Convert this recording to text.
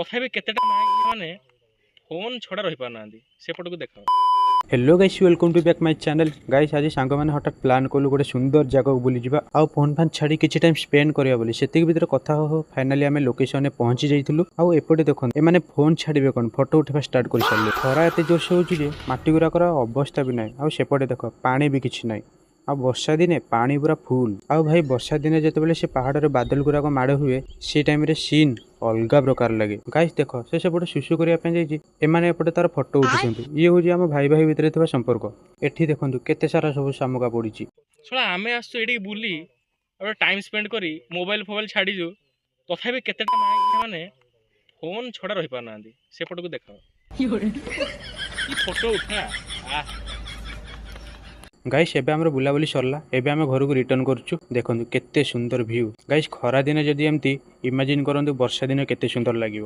ତଥାପି କେତେଟା ମାନେ ଫୋନ୍ ଛଡ଼ା ରହିପାରୁନାହାନ୍ତି। ସେପଟକୁ ଦେଖ। Hello guys, welcome to back my channel। Guys, ଆଜି ସାଙ୍ଗମାନେ ହଠାତ୍ ପ୍ଲାନ୍ କଲୁ ଗୋଟେ ସୁନ୍ଦର ଜାଗାକୁ ବୁଲିଯିବା ଆଉ ଫୋନ୍ ଫାନ୍ ଛାଡ଼ି କିଛି ଟାଇମ୍ ସ୍ପେଣ୍ଡ କରିବା ବୋଲି। ସେତିକି ଭିତରେ କଥା ହଉ ହଉ ଫାଇନାଲି ଆମେ ଲୋକେସନରେ ପହଞ୍ଚି ଯାଇଥିଲୁ। ଆଉ ଏପଟେ ଦେଖନ୍ତୁ, ଏମାନେ ଫୋନ୍ ଛାଡ଼ିବେ କ'ଣ, ଫଟୋ ଉଠେଇବା ଷ୍ଟାର୍ଟ କରିସାରିଲେ। ଖରା ଏତେ ଜୋରସେ ହେଉଛି ଯେ ମାଟି ଗୁଡ଼ାକର ଅବସ୍ଥା ବି ନାହିଁ। ଆଉ ସେପଟେ ଦେଖ, ପାଣି ବି କିଛି ନାହିଁ। ଆଉ ବର୍ଷା ଦିନେ ପାଣି ପୁରା ଫୁଲ୍। ଆଉ ଭାଇ, ବର୍ଷା ଦିନେ ଯେତେବେଳେ ସେ ପାହାଡ଼ରେ ବାଦଲ ଗୁଡ଼ାକ ମାଡ଼ ହୁଏ, ସେ ଟାଇମ୍ରେ ସିନ୍ ଅଲଗା ପ୍ରକାର ଲାଗେ। ଗାଇସ୍, ଦେଖ, ସେ ସେପଟେ ଶୁଶୁ କରିବା ପାଇଁ ଯାଇଛି, ଏମାନେ ଏପଟେ ତାର ଫଟୋ ଉଠୁଛନ୍ତି। ଇଏ ହେଉଛି ଆମ ଭାଇ ଭାଇ ଭିତରେ ଥିବା ସମ୍ପର୍କ। ଏଠି ଦେଖନ୍ତୁ, କେତେ ସାରା ସବୁ ଶାମୁକା ପଡ଼ିଛି। ଶୁଣ, ଆମେ ଆସୁଛୁ ଏଇଠିକି ବୁଲି ଆଉ ଟାଇମ୍ ସ୍ପେଣ୍ଡ କରି ମୋବାଇଲ ଫୋବାଇଲ ଛାଡ଼ିଛୁ, ତଥାପି କେତେଟା ମାନେ ଫୋନ୍ ଛଡ଼ା ରହିପାରୁନାହାନ୍ତି। ସେପଟକୁ ଦେଖ, କି ଫଟୋ ଉଠା ଆ। ଗାଇସ୍, ଏବେ ଆମର ବୁଲାବୁଲି ସରିଲା। ଏବେ ଆମେ ଘରକୁ ରିଟର୍ନ କରୁଛୁ। ଦେଖନ୍ତୁ କେତେ ସୁନ୍ଦର ଭ୍ୟୁ। ଗାଇସ୍, ଖରା ଦିନେ ଯଦି ଏମିତି, ଇମାଜିନ୍ କରନ୍ତୁ ବର୍ଷା ଦିନେ କେତେ ସୁନ୍ଦର ଲାଗିବ।